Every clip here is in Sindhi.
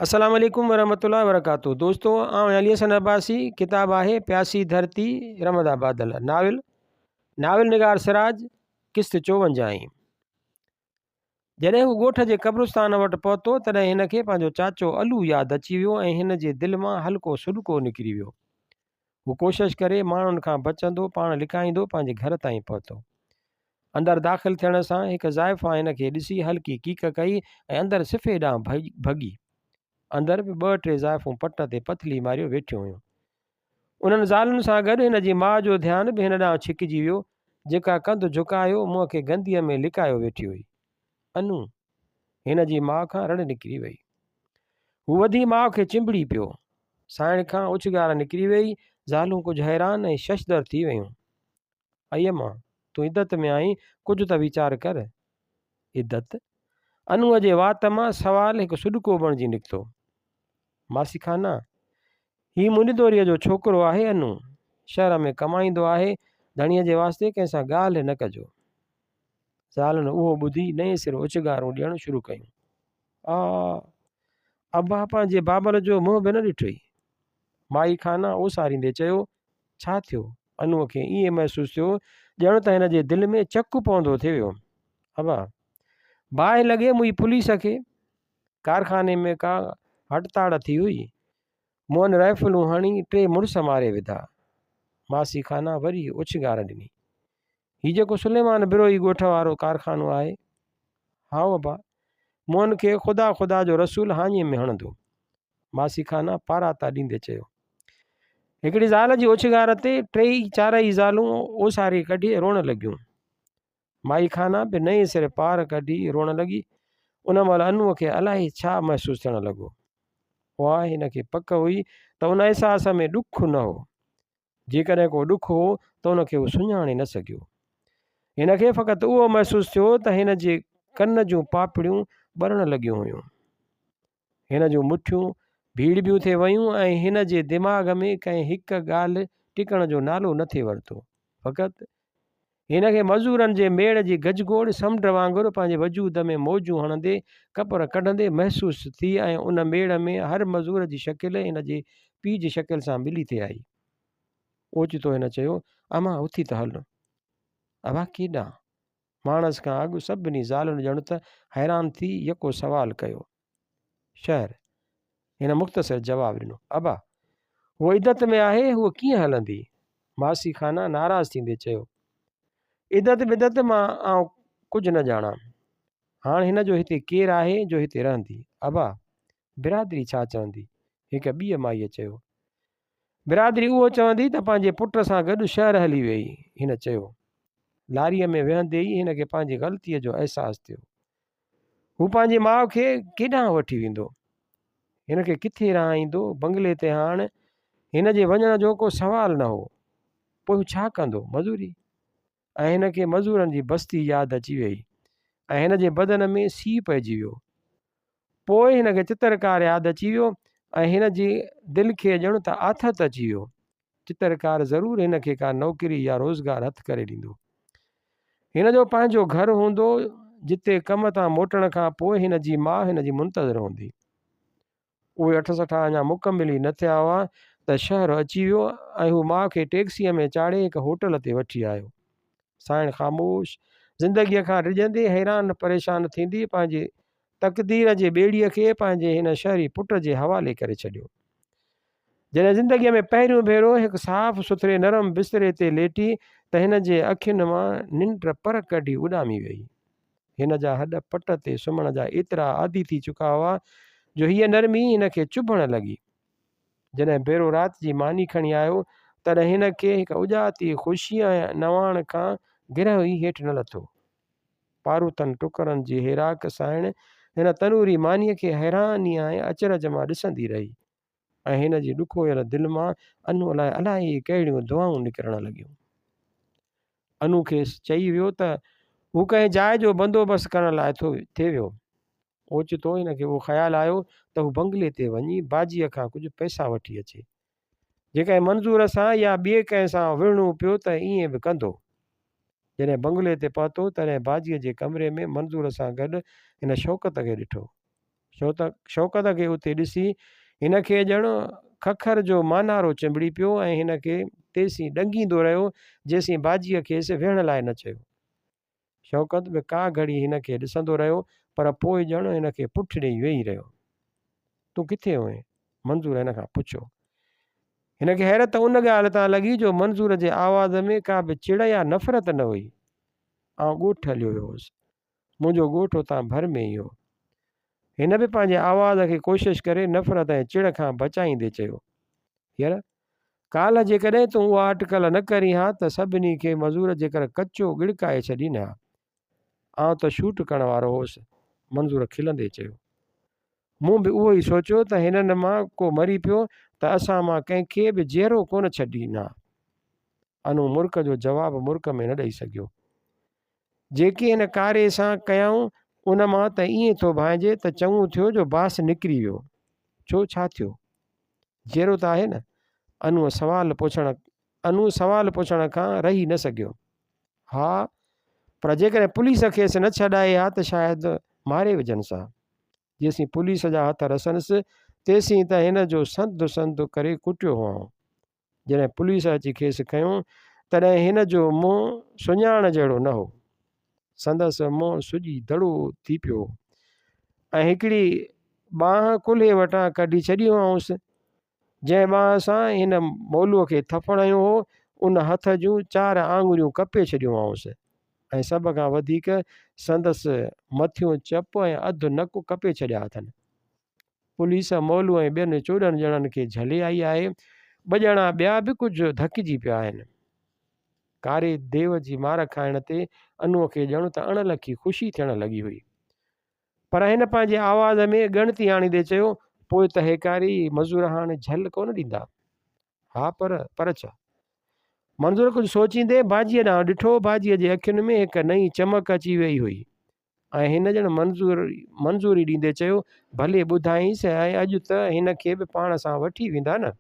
السلام عليڪم ورحمة الله وبرڪاته دوستو آئون علي حسن عباسي ڪتاب آهي پياسي ڌرتي رمدا بادل ناول ناول نگار سراج قسط چوونجاهين جڏهن هو ڳوٺ جي قبرستان وٽ پهتو تڏهن هن کي پنهنجو چاچو علو ياد اچي ويو ۽ هن جي دل مان هلڪو سڏڪو نڪري ويو هو ڪوشش ڪري ماڻهن کان بچندو پاڻ لڪائيندو پنهنجي گهر تائين پهتو اندر داخل ٿيڻ سان هڪ زائفان هن کي ڏسي هلڪي ڪيڪ ڪئي ۽ اندر صفي ڏانهن ڀڳي. اندر به ٻه ٽي زائفون پٽ تي پٿلي ماريو ويٺيون هيون. انهن زالن سان گڏ هن جي ماء جو ڌيان به هن ڏانهن ڇڪجي ويو، جيڪا ڪنڌ جهڪايو منهن کي گنديء ۾ لڪايو ويٺي هئي. انو! هن جي ماء کان رڙ نڪري وئي. هو وڌي ماء کي چنبڙي پيو. سائڻ کان اڇگار نڪري ويئي. زالون ڪجهه حيران ۽ ششدر ٿي ويون. اي امان! تون عدت ۾ آهين، ڪجهه ته ويچار ڪر. عدت؟ انوء جي وات مان سوال هڪ سڏڪو بڻجي نڪتو. ماسي خانا! هي منيدوريء جو ڇوڪرو آهي انو. شهر ۾ ڪمائيندو آهي، ڌڻيء جي واسطي ڪنهن سان ڳالهه نه ڪجو. زالن اهو ٻڌي نئين سر اڇگارون ڏيڻ شروع ڪيون. آ! ابا پنهنجي بابل جو منهن به نه ڏٺوئي. مائي خانا اوساريندي چيو، ڇا ٿيو؟ انوء کي ائين محسوس ٿيو ڄڻ ته هن جي دل ۾ چڪ پوندو ٿي ويو. ابا! باهه لڳي منهنجي پوليس کي. ڪارخاني ۾ ڪا هٽتاڙ ٿي هئي. مون رائفلون هڻي ٽي مڙس ماري وڌا. ماسي خانا وري اڇگار ڏني. هي جيڪو سليمان بروهي ڳوٺ وارو ڪارخانو آهي. هائو ابا! مون کي خدا خدا جو رسول هاڃي ۾ هڻندو. ماسي خانا پاراتا ڏيندي چيو. هڪڙي زال جي اوڇنگار تي ٽيئي چارئي زالون اوساري ڪڍي روئڻ لڳيون. مائي خانا به نئين سر پار ڪڍي روئڻ لڳي. ان مهل انوء کي الائي ڇا محسوس ٿيڻ لڳو. اها هن کي پڪ هئي ته ان احساس ۾ ڏک نه هو. جيڪڏهن ڪو ڏک هو ته ان کي هو سڃاڻي نه سگهيو. هن کي فقط اهو محسوس ٿيو ته هن جي ڪن جون پاپڙيون ٻرڻ لڳيون هيون. هن جون مٺيون ڀيڙبيون ٿي ويون ۽ هن جي دماغ ۾ ڪنهن هڪ ڳالهه ٽڪڻ جو نالو نه ٿي ورتو. فقط هن کي مزورن جي ميڙ جي گجگوڙ سمنڊ وانگر پنهنجي وجود ۾ موجون هڻندي، ڪپر ڪڍندي محسوس ٿي ۽ ان ميڙ ۾ هر مزور جي شڪل هن جي پيء جي شڪل سان ملي ٿي آئي. اوچتو هن چيو، امان اٿي ته هل. ابا ڪيڏانهن؟ ماڻس کان اڳ سڀني زالن ڄڻ ته حيران ٿي يڪو سوال ڪيو. شهر. هن مختصر جواب ڏنو. ابا! هوء عدت ۾ آهي، هوء ڪيئن هلندي؟ ماسي خانه ناراض ٿيندي چيو. عدت بدت مان آئون ڪجهه نه ڄاڻان. هاڻ هن جو هتي ڪير آهي جو هتي رهندي؟ ابا! برادري ڇا چوندي؟ هڪ ٻيء مائيء چيو. برادري اهو چوندي ته پنهنجي پٽ سان گڏ شهر هلي ويئي. هن چيو. لاريء ۾ ويهندي ئي هن کي پنهنجي غلطيء جو احساس ٿيو. هو پنهنجي ماء کي ڪيڏانهن وٺي ويندو؟ هن کي ڪٿي رهائيندو؟ بنگلي تي هاڻ هن جي وڃڻ جو ڪو سوال نه هو. پوء هو ڇا ڪندو؟ مزوري؟ ۽ هن کي مزورن جي بستي ياد اچي ويئي ۽ هن جي بدن ۾ سيء پئجي ويو. پوء هن کي چترڪار ياد اچي ويو ۽ هن جي دل کي ڄڻ ته آٿت اچي ويو. چترڪار ضرور هن کي ڪا نوڪري يا روزگار هٿ ڪري ڏيندو. هن جو پنهنجو گهر هوندو، جتي ڪم تان موٽڻ کان پوء هن جي ماء هن جي منتظر هوندي. اهي اٺ سٺا اڃا مڪمل ئي نه ٿيا هئا ته شهر اچي ويو ۽ هو ماء کي ٽيڪسيء ۾ چاڙهي هڪ هوٽل تي وٺي آيو. سائڻ خاموش، زندگيء کان ڊڄندي، حيران پريشان ٿيندي پنهنجي تقدير جي ٻيڙيء کي پنهنجي هن شهري پٽ جي حوالي ڪري ڇڏيو. جڏهن زندگيء ۾ پهريون ڀيرو هڪ صاف سٿري نرم بستري تي ليٽي ته هن جي اکين مان ننڊ پر ڪڍي اڏامي ويئي. هن جا هڏ پٽ تي سمهڻ جا ايترا عادي ٿي چڪا هئا جو هيء نرمي هن کي چڀڻ لڳي. جڏهن بيرو رات جي ماني کڻي آيو، تڏهن هن کي هڪ اڄاتي خوشيء ۽ نواڻ کان گرهه ئي هيٺ نه لٿو. پاروٿن ٽڪرن جي هيراڪ سائڻ هن تنوري مانيء کي حيرانيء ۽ اچرج مان ڏسندي رهي. ۽ هن جي ڏکويل دل مان انوء لاء الائي ڪهڙيون دعائون نڪرڻ لڳيون. انو کيس چئي ويو ته هو ڪنهن جاء جو بندوبست ڪرڻ لاء ٿي ويو. اوچتو هن کي اهو خيال آيو ته هو بنگلي تي وڃي باجيء کان ڪجهه پئسا وٺي اچي. جيڪڏهن منظور سان يا ٻئي ڪنهن سان وڙهڻو پيو ته ائين به ڪندو. جڏهن بنگلي تي پهتو تڏهن باجيء جي ڪمري ۾ منظور سان گڏ هن شوڪت کي ڏٺو. شوڪت کي اتي ڏسي هن کي ڄڻ ککر جو مانارو چنبڙي پيو ۽ هن کي تيسين ڏنگيندو رهيو، جيسين باجيء کيس ويهڻ لاء نه چيو. شوڪت به ڪا گهڙي هن کي ڏسندو رهيو، پر پوء ڄڻ هن کي پٺ ڏيئي ويهي رهيو. تون ڪٿي هئين؟ منظور هن کان پڇيو. هن کي حيرت ان ڳالهه تان لڳي جو منظور جي آواز ۾ ڪا به چڙ يا نفرت نه هئي. آئون ڳوٺ هليو ويو هوس. منهنجو ڳوٺ اتان ڀر ۾ ئي هو. هن به پنهنجي آواز کي ڪوشش ڪري نفرت ۽ چڙ کان بچائيندي چيو، ير! ڪالهه جيڪڏهن تون اها اٽڪل نه ڪرين ها ته سڀني کي مزور جيڪر ڪچو ڳڙڪائي ڇڏين ها. آئون ته شوٽ ڪرڻ وارو هوس. منظور کلندي چيو. مون به اهو ئي سوچيو ته هنن مان ڪو مري پيو ته اسان مان ڪنهن کي به جيئرو ڪونه ڇڏين ها. انو مرڪ جو جواب مرڪ ۾ نه ڏئي سگهيو. جيڪي هن ڪاري سان ڪيائون، ان مان ته ائين ٿو ڀانئجي ته چڱو ٿيو جو باس نڪري ويو. ڇو ڇا ٿيو؟ جيئرو ته آهي نه؟ انوء سوال پڇڻ انو سوال پڇڻ کان رهي نه سگهيو. ها، پر جيڪڏهن پوليس کيس نه ڇڏائي ها ته شايد ماري وجهنس ها. جيسين پوليس جا هٿ رسنس، تيسين ته هن جو سنڌ سنڌ ڪري ڪٽيو هئائون. جڏهن پوليس اچي کيس کنيو، تڏهن هن جو منهن سڃاڻڻ جهڙو نه هو. سندس منهن سڄي دڙو ٿي پيو هو ۽ هڪڙي ٻانهن ڪلهي وٽان ڪڍي ڇڏي هئائونس. جنهن ٻانهن سان هن مولوء کي ٿڦ هنيو هو، ان هٿ جون چار آڱريون ڪپي ڇڏيون هئائونس ۽ سڀ کان وڌيڪ سندس مٿيون چپ ۽ اڌ نڪ ڪپي ڇڏيا اٿن. پوليس مولو ۽ ٻين 14 ڄڻن کي جهلي آئي آهي. ٻه ڄڻا ٻيا به ڪجهه ڌڪجي پيا آهن. ڪاري ديو جي مار کائڻ تي انوء کي ڄڻ ته اڻ لکي خوشي ٿيڻ لڳي هئي. پر هن پنهنجي آواز ۾ ڳڻتي آڻيندي چيو، پوء ته هيڪاري مزور هاڻ جهل ڪونه ڏيندا. ها پر، پر ڇا؟ منظور ڪجهه سوچيندي باجيء ڏانهن ڏٺو. باجيء جي اکين ۾ هڪ نئين چمڪ اچي ويئي هئي. ۽ هن ڄڻ منظور منظوري ڏيندي چيو، ڀلي ٻڌائينس ۽ اڄ ته هن کي به پاڻ سان وٺي ويندا نه؟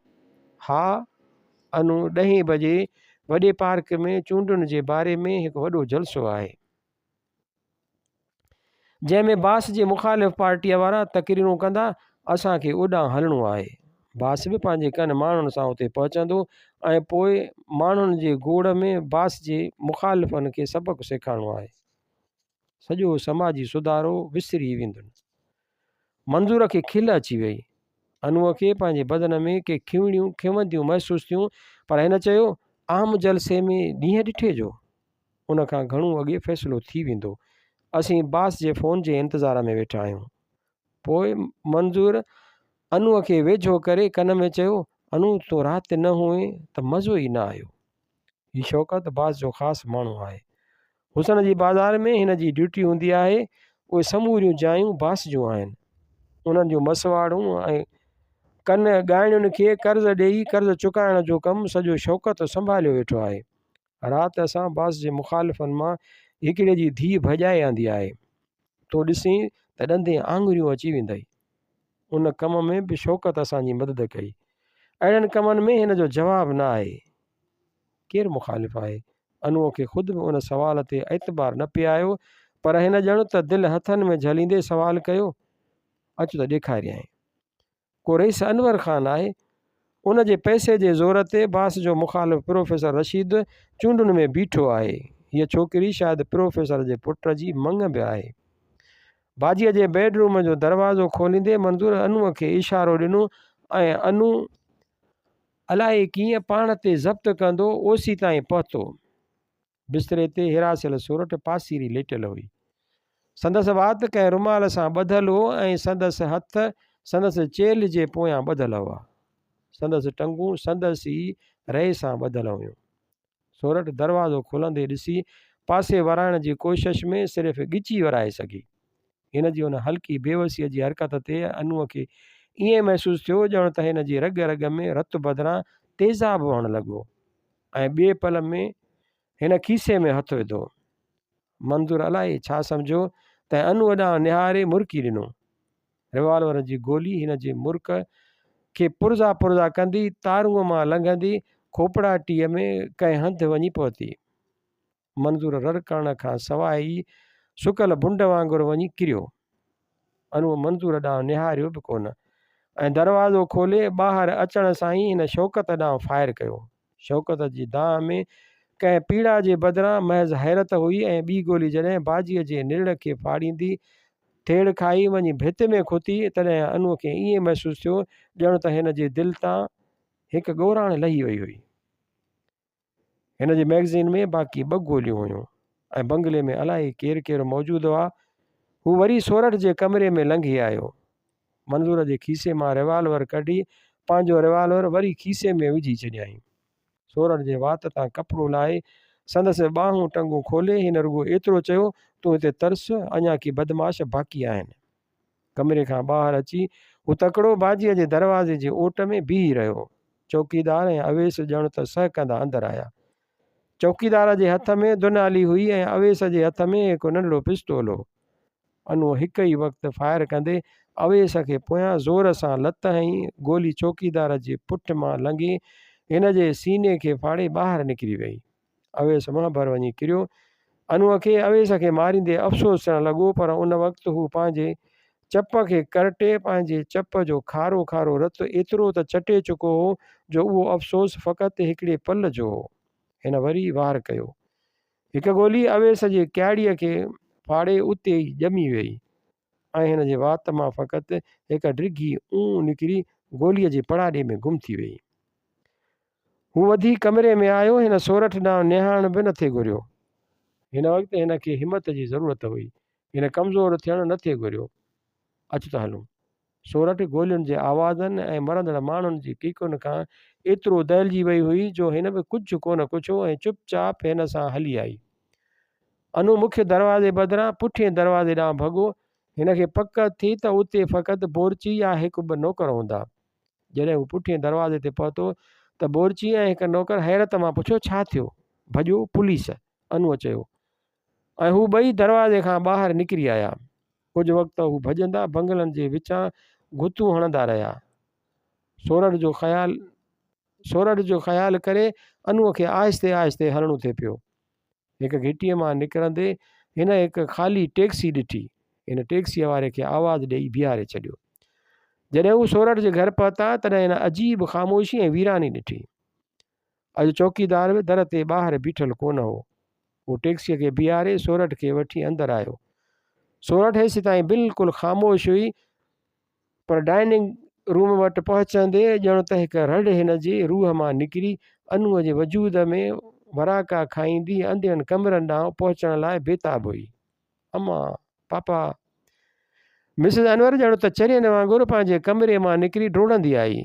ها انو ڏهين بجي وڏي پارڪ ۾ چونڊن جي باري ۾ هڪ وڏو جلسو آهي. جنهن ۾ باس جي مخالف پارٽيء وارا تقريرون ڪندا، اسان کي اوڏانهن هلڻو آهي. باس به پنهنجي ڪن ماڻهن سان اتي پهچندو ۽ پوء ماڻهن جي گوڙ ۾ باس جي مخالفن کي سبق سيکارڻو آهي. سڄو سماجي سڌارو وسري ويندن. منظور کي کل اچي وئي. انوء کي پنهنجي بدن ۾ ڪي کيوڻيون کيونديون محسوس ٿيون، پر هن چيو، عام جلسي ۾ ڏينهن ڏٺي جو؟ ان کان گهڻو اڳي فيصلو ٿي ويندو. اسين باس جي فون جي انتظار ۾ ويٺا آهيون. پوء منظور انوء کي ويجهو ڪري ڪن ۾ چيو، انو تون رات نه هئين ته مزو ئي نه آيو. هي شوڪت باز جو خاص ماڻهو آهي. حسن جي بازار ۾ هن جي ڊيوٽي هوندي آهي. اهي سموريون جايون باس جون آهن. انهن جون مسواڙون ۽ ڪن ڳائڻين کي قرض ڏيئي قرض چڪائڻ جو ڪم سڄو شوڪت سنڀاليو ويٺو آهي. رات اسان باس جي مخالفن مان هڪڙي جي ڌيء ڀڄائي آندي آهي. تون ڏسين ته ڏندين آڱريون اچي ويندئي. ان ڪم ۾ به شوڪت اسان جي مدد ڪئي. اهڙن ڪمن ۾ هن جو جواب نه آهي. ڪير مخالف آهي؟ انوء کي خود به ان سوال تي اعتبار نه پئي آيو، پر هن ڄڻ ته دل هٿن ۾ جهليندي سوال ڪيو، اچ ته ڏيکاريانء. ڪو رئيس انور خان آهي، ان جي پئسي جي زور تي باس جو مخالف پروفيسر رشيد چونڊن ۾ بيٺو آهي. هيء ڇوڪري شايد پروفيسر جي پٽ جي مڱ به آهي. باجيء جي بيڊ روم جو دروازو کوليندي منظور انوء کي اشارو ڏنو ۽ انو الائي ڪيئن پاڻ تي ضبط ڪندو اوسيتائين پهتو. بستري تي هراسيل سورٺ پاسيري ليٽيل هئي. سندس وات ڪنهن رومال سان ٻڌل هو ۽ سندس هٿ سندس چيلهه جي پويان ٻڌل هئا. سندس ٽنگون سندس ئي رئي سان ٻڌل هيون. سورٺ دروازو کلندي ڏسي پاسي ورائڻ جي ڪوشش ۾ صرف ڳچي ورائي سگهي. هن جي ان هلڪي بيوسيء جي حرڪت تي انوء کي ائين محسوس ٿيو ڄڻ ته هن جي رڳ رڳ ۾ رت بدران تيزاب وهڻ لڳو ۽ ٻئي پل ۾ هن کيسي ۾ هٿ وڌو. منظور الائي ڇا سمجهيو تنهن انوء ڏانهن نهاري مرڪي ڏنو. ريوالور جي گولي هن جي مرڪ کي پرزا پرزا ڪندي تارونء مان لنگهندي کوپڙاٽيء ۾ ڪنهن هنڌ وڃي پهتي. منظور رڙ ڪرڻ کان سواء ئي سڪل بنڊ وانگر وڃي ڪريو. انوء منظور ڏانهن نهاريو به ڪونه ۽ دروازو کولي ٻاهر اچڻ سان ئي هن شوڪت ڏانهن فائر ڪيو. شوڪت جي دانهن ۾ ڪنهن پيڙا جي بدران محض حيرت هئي ۽ ٻي گولي جڏهن باجيء جي نرڙ کي ڦاڙيندي ٿيڙ کائي وڃي ڀت ۾ کتي، تڏهن انوء کي ائين محسوس ٿيو ڄڻ ته هن جي دل تان هڪ ڳوراڻ لهي وئي هئي. هن جي مئگزين ۾ باقي ٻه گوليون هيون ۽ بنگلي ۾ الائي ڪير ڪير موجود هئا. هو وري سورٺ جي ڪمري ۾ لنگهي آيو. منظور جي کيسي مان ريوالور ڪڍي پنهنجو ريوالور وري کيسي ۾ وجهي ڇڏيائين. سورٺ جي وات تان ڪپڙو لاهي سندس ٻانهون ٽنگون کولي هن رڳو ايترو چيو، تون هتي ترس، اڃا ڪي بدمعاش باقي آهن. ڪمري کان ٻاهر اچي هو تڪڙو باجيء جي دروازي جي اوٽ ۾ بيهي رهيو. چوڪيدار ۽ اويس ڄڻ ته سهڪندا اندر آيا. چوڪيدار جي هٿ ۾ دنالي هئي ۽ اويس جي هٿ ۾ هڪ ننڍڙو پستول هو. انوء هڪ ئي وقت فائر ڪندي اويس کي پويان زور سان لت هنئي، گولي چوڪيدار جي پٺ مان لنگهي هن جي سيني کي ڦاڙي ٻاهر نڪري ويئي. اويس منهن ڀر وڃي ڪريو. انوء کي اويس کي ماريندي افسوس ٿيڻ لڳو، پر ان وقت هو پنهنجي چپ کي ڪرٽي پنهنجي چپ جو کارو کارو رت ايترو ته چٽي چڪو هو جو اهو افسوس فقط هڪڙي پل جو هو. هن وري وار ڪيو. هڪ گولي اويس جي ڪياڙيء کي ڦاڙي اتي ئي ڄمي ويئي ۽ هن جي وات مان فقط هڪ ڊگهي اون نڪري گوليء جي پڙاڏي ۾ گم ٿي ويئي. هو وڌي ڪمري ۾ آيو، هن سورٺ ڏانهن نهارڻ به نٿي گهريو. هن وقت هن کي همت جي ضرورت هئي. هن ڪمزور ٿيڻ نٿي گهريو. اچ ته هلون. سورٺ گولين جي آوازن ۽ مرندڙ ماڻهن جي ڪيڪن کان ايترو دهلجي وئي هئي جو هن به ڪجهه ڪونه ڪڇيو ۽ چپ چاپ هن سان هلي آئي. انو مکيه دروازي بدران پٺئين دروازي ڏانهن ڀڳو. هن کي پڪ ٿي ته اتي فقط بورچي يا هڪ ٻه نوڪر هوندا. جڏهن هو پٺئين دروازي تي پهتو ته بورچي ۽ هڪ نوڪر حيرت مان پڇيو، ڇا ٿيو؟ ڀڄو، پوليس! انوء چيو. ۽ هو ٻئي دروازي کان ٻاهر نڪري آيا. ڪجهه وقت هو ڀڄندا بنگلن جي وچان گهتون هڻندا رهيا. سورٺ جو خيال سورٺ جو خيال ڪري انوء کي آهستي آهستي هلڻو ٿي پيو. هڪ گهٽيء مان نڪرندي هن هڪ خالي ٽيڪسي ڏٺي. هن ٽيڪسيء واري کي آواز ڏيئي بيهاري ڇڏيو. جڏهن هو سورٺ جي گهر پهتا، تڏهن هن عجيب خاموشي ۽ ويراني ڏٺي. اڄ چوڪيدار به در تي ٻاهر بيٺل ڪونه هو. هو ٽيڪسيء کي بيهاري سورٺ کي وٺي اندر آيو. سورٺ هيسيتائين بلڪل خاموش هئي، پر ڊائننگ روم وٽ پهچندي ڄڻ ته هڪ رڙ هن جي روح مان نڪري انوء جي وجود ۾ وراڪا کائيندي اندرين ڪمرن ڏانهن پهچڻ لاء بيتاب هئي. اما! پاپا! مسز انور ڄڻ ته چرين وانگر پنهنجي ڪمري مان نڪري ڊوڙندي آئي.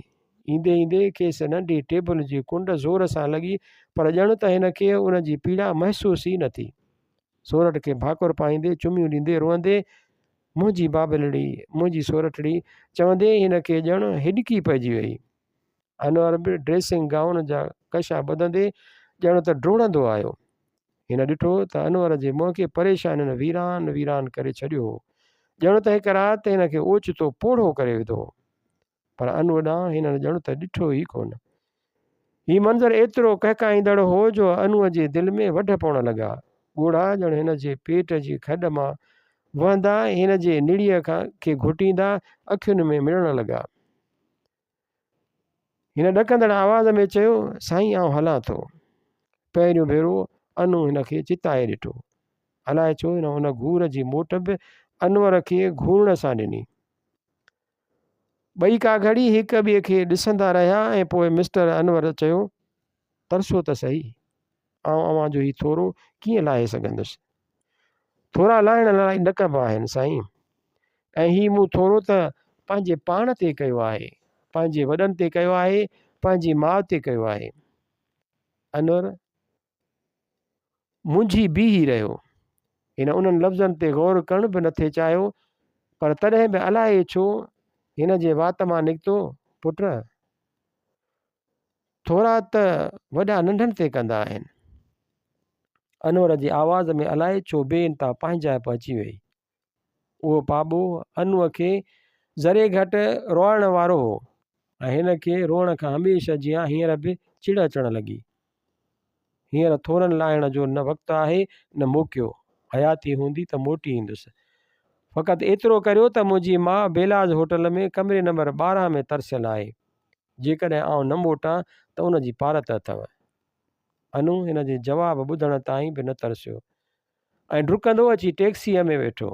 ايندي ايندي کيس ننڍي ٽيبل جي ڪنڊ زور سان لڳي پر ڄڻ ته هن کي ان جي پيڙا محسوس ئي نه ٿي. سورٺ کي ڀاڪر پائيندي چميون ڏيندي روئندي منهنجي بابلڙي، منهنجي سورٺڙي چوندي هن کي ڄڻ هڏڪي پئجي وئي. انور به ڊريسنگ گائون جا ڪشا ٻڌندي ڄڻ ته ڊوڙندو آيو. هن ڏٺو ته انور جي منهن کي پريشانين ويران ويران ڪري ڇڏيو هو. ڄڻ ته هڪ رات هن کي اوچتو پوڙهو ڪري وڌو هو. پر انوء ڏانهن هنن ڄڻ ته ڏٺو ئي ڪونه. هي منظر ايترو ڪهڪائيندڙ هو جو انوء جي دل ۾ وڍ پوڻ لڳا. ڳوڙها ڄڻ هن جي پيٽ جي کڏ مان وهندا هن جي نڙيء کي گهٽيندا اکين ۾ مڙڻ لڳا. هن ڏڪندڙ آواز ۾ چيو، سائين آئون هلان ٿو. پهريون ڀيرو انو هن کي چتائي ڏٺو. الائي ڇو هن ان گهور جي موٽ به انور کي گهورڻ سان ڏني. ٻئي ڪا گهڙي هڪ ٻئي کي ڏسندا رهيا ۽ پوء مسٽر انور چيو، ترسو ته سهي، آئون اوهان جو هي ٿورو ڪيئن لاهي سگهندس؟ ٿورا لاهڻ لاء نه ڪبا آهن سائين، ۽ هي مون ٿورو ته پنهنجي پاڻ تي ڪيو آهي، پنهنجي وڏن تي ڪيو آهي، پنهنجي ماء تي ڪيو آهي. انور منجهي بيهي رهيو. هن انهن لفظن تي غور ڪرڻ به نٿي چاهيو، پر تڏهن به الائي ڇو هن جي وات مان نڪتو، پٽ! ٿورا ته وڏا ننڍن تي ڪندا آهن. انور جي آواز ۾ الائي ڇو بي انتها پنهنجائپ اچي ويئي. اهو پاٻوهه انوء کي ذري گهٽ روئارڻ وارو هو ۽ هن کي روئڻ کان هميشه جيان هينئر به چڙ اچڻ لڳي. هينئر ٿورن لاهڻ جو نه وقت آهي نه موقعو. حياتي هوندي ته موٽي ايندس. فقط ايترو ڪريو ته منهنجي ماء بيلاز هوٽل ۾ ڪمري نمبر 12 ۾ ترسيل آهي. جيڪڏهن آئون نه موٽان ته ان جي پارت اٿئو. انو هن جي جواب ٻڌڻ تائين به نه ترسيو ۽ ڊڪندو اچي ٽيڪسيء ۾ ويٺو.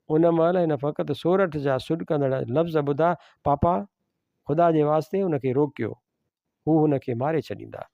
ان مهل هن فقط سورٺ جا سڏڪندڙ لفظ ٻڌا، پاپا! خدا جي واسطي ان کي روڪيو. هو هن کي ماري ڇڏيندا.